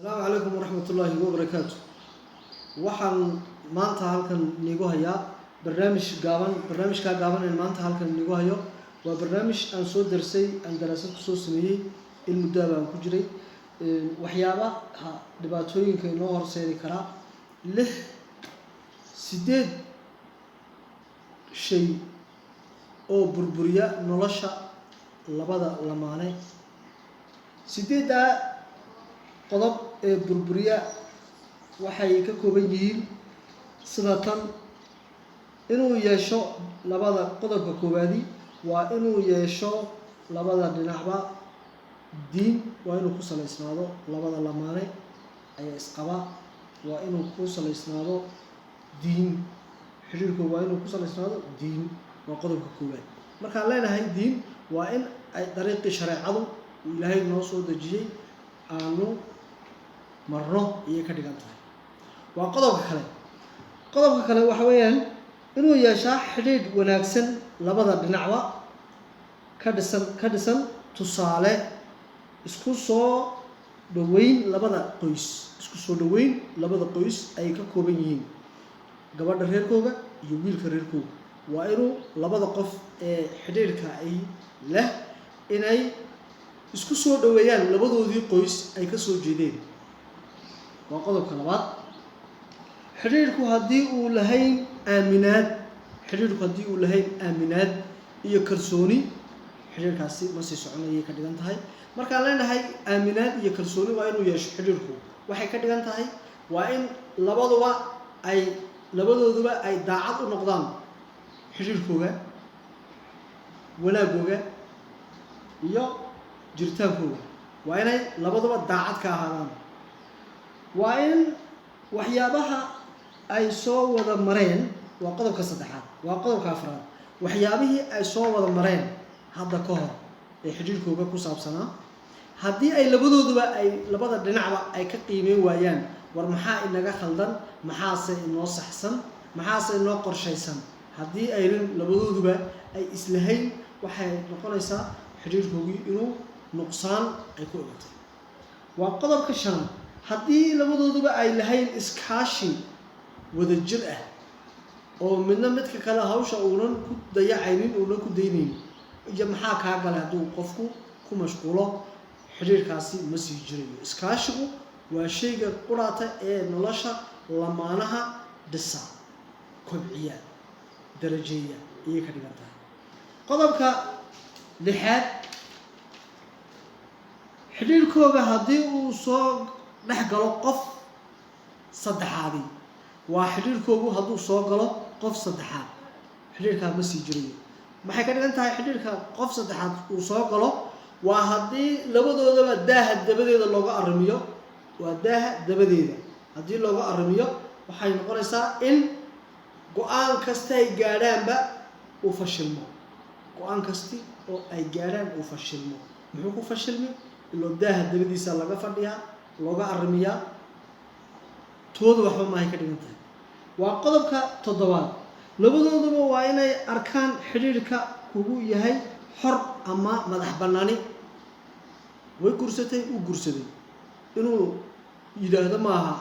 Asalaamu calaykum waraxmatullaahi wabarakaatu. Waxaan maanta halkan niigu hayaa barnaamij gaaban. Barnaamijkaa gaaban een maanta halkan niigu hayo waa barnaamij aan soo darsay, aan daraasad kusoo sameeyey, in muddaa baan ku jiray, waxyaabaha dhibaatooyinka inoo horseedi karaa, lix sideed shay oo burburiya nolosha labada lamaane. Sideeddaa qodob ee burburiya waxay ka kooban yihiin sida tan: inuu yeesho labada, qodobka koowaadi waa inuu yeesho labada dhinacba diin, waa inuu ku salaysnaado labada lamaane ayaa isqaba, waa inuu ku salaysnaado diin xidhiirku, waa inuu ku salaysnaado diin. Waa qodobka koowaad. Markaan leenahay diin, waa in ay dariiqii shareecadu uu Ilaahay noo soo dejiyey aanu marno ayay ka dhigan tahay. Waa qodobka kale. Qodobka kale waxa weeyaan inuu yeeshaa xidhiidh wanaagsan labada dhinacba ka dhisan, tusaale isku soo dhaweyn labada qoys, isku soo dhaweyn labada qoys ay ka kooban yihiin, gabadha reerkooga iyo wiilka reerkooga. Waa inuu labada qof ee xidhiidhka ay leh inay isku soo dhaweeyaan labadoodii qoys ay ka soo jeedeen. Waa qodobka labaad. Xidhiidhku haddii uu lahayn aaminaad, xidhiidhku haddii uu lahayn aaminaad iyo kalsooni, xidhiidhkaasi ma sii soconayay ka dhigan tahay. Markaan leenahay aaminaad iyo kalsooni waa inuu yeesho xidhiidhku, waxay ka dhigan tahay waa in labaduba ay labadooduba ay daacad u noqdaan xidhiidhkooga, wanaagooga iyo jiritaankooga. Waa inay labaduba daacad ka ahaadaan. Waa in waxyaabaha ay soo wada mareen, waa qodobka saddexaad, waa qodobka afraad, waxyaabihii ay soo wada mareen hadda ka hor ee xidhiirkooga ku saabsanaa, haddii ay labadooduba ay labada dhinacba ay ka qiimeyn waayaan: war, maxaa inaga khaldan? Maxaase inoo saxsan? Maxaase inoo qorshaysan? Haddii aynan labadooduba ay islahayn, waxay noqonaysaa xidhiirkoogii inuu nuqsaan ay ku imatay. Waa qodobka shanaad. Haddii labadooduba ay lahayn iskaashi wadajir ah oo midna midka kale hawsha uunan ku dayacaynin, uunan ku daynaynin, iyo maxaa kaa galay hadduu qofku ku mashquulo, xidhiirkaasi ma sii jirayo. Iskaashigu waa shayga quraata ee nolosha lamaanaha dhisa, kobciya, darajeeya ayay ka dhigan tahay. Qodobka lixaad, xidhiirkooga haddii uu soo dhex galo qof saddexaadi, waa xidhiirkoogu hadduu soo galo qof saddexaad, xidhiirkaa ma sii jirayo. Maxay ka dhigan tahay xidhiirka qof saddexaad uu soo galo? Waa haddii labadoodaba daaha dabadeeda looga arrimiyo. Waa daaha dabadeeda haddii looga arrimiyo, waxay noqonaysaa in go-aan kasta ay gaadhaanba uu fashilmo. Go-aan kasti oo ay gaadhaan uu fashilmo. Muxuu ku fashilmi? Iloo daaha dabadiisa laga fadhiyaa, looga arrimiyaa, tooda waxba maahay ka dhigan tahay. Waa qodobka toddobaad. Labadooduba waa inay arkaan xidhiirka kugu yahay xor ama madax bannaani. Way gursatay, uu gursaday, inuu yidhaahdo maaha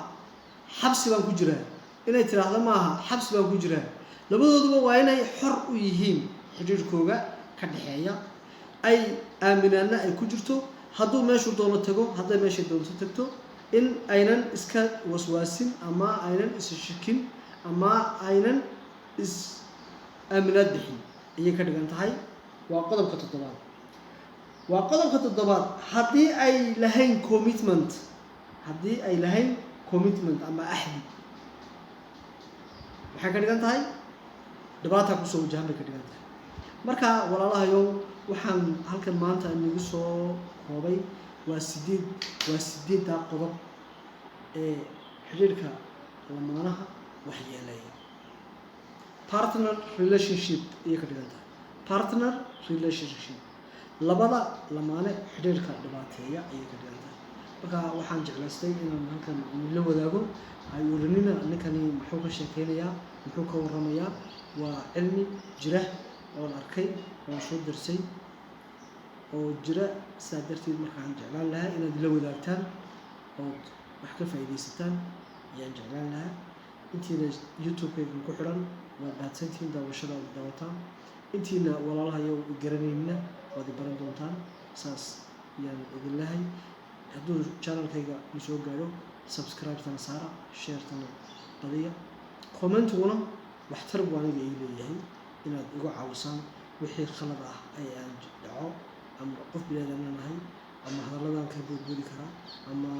"Xabsi baan ku jiraa", inay tidhaahdo maaha "Xabsi baan ku jiraa". Labadooduba waa inay xor u yihiin xidhiirkooga ka dhexeeya, ay aaminaadna ay ku jirto. Hadduu meeshuu doono tago, hadday meeshay doonto tagto, in aynan iska waswaasin ama aynan is shikin ama aynan is aaminaad bixin ayay ka dhigan tahay. Waa qodobka toddobaad. Waa qodobka toddobaad. Haddii ay lahayn commitment, haddii ay lahayn commitment ama axdi, waxay ka dhigan tahay dhibaataa kusoo wajahan bay ka dhigan tahay. Marka walaalahayow, waxaan halkan maanta inagu soo koobay waa sideed, waa sideeddaa qodob ee xidhiirka lamaanaha waxyeeleeya. Partner relationship ayay ka dhigan tahay. Partner relationship, labada lamaane xidhiirka dhibaateeya ayay ka dhigan tahay. Marka waxaan jeclaystay inaan halkan la wadaago. Hay oranina "Ninkani muxuu ka sheekeynayaa? Muxuu ka warramayaa?" Waa cilmi jira oon arkay, oon soo darsay oo jira. Sidaa darteed markaan jeclaan lahaa inaad la wadaagtaan ood Wax ka faa'iidaysataan ayaan jeclaan lahaa. Intiina YouTube-kaygan ku xidhan, waad mahadsantihiin daawashada aad daawataan. Intiina walaalahayo garanaynina, waad i baran doontaan. Saas ayaan idin lehay. Hadduu channelkayga na soo gaadho, subscribe-tana saara, share-tana badiya, commentiguna waxtar buu aniga ii leeyahay inaad igu caawisaan wixii khalad ah ay aan dhaco, ama qof biniaadamna nahay, ama hadalladan ka boodboodi karaa, ama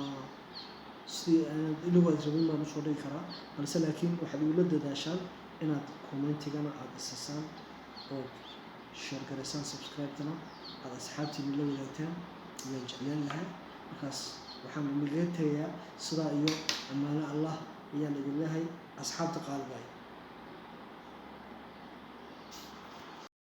si aanad inagu aad rabin baan usoo dhigi karaa. Balse laakiin waxaad igula dadaashaan inaad commentigana aada isisaan oo share garaysaan, subscribe-tana aada asxaabtiina la wadaagtaan ayaan jeclaan lahaa. Markaas waxaan inaga tegayaa sidaa iyo ammaano Allah ayaan idin leehay, asxaabta qaaligaay.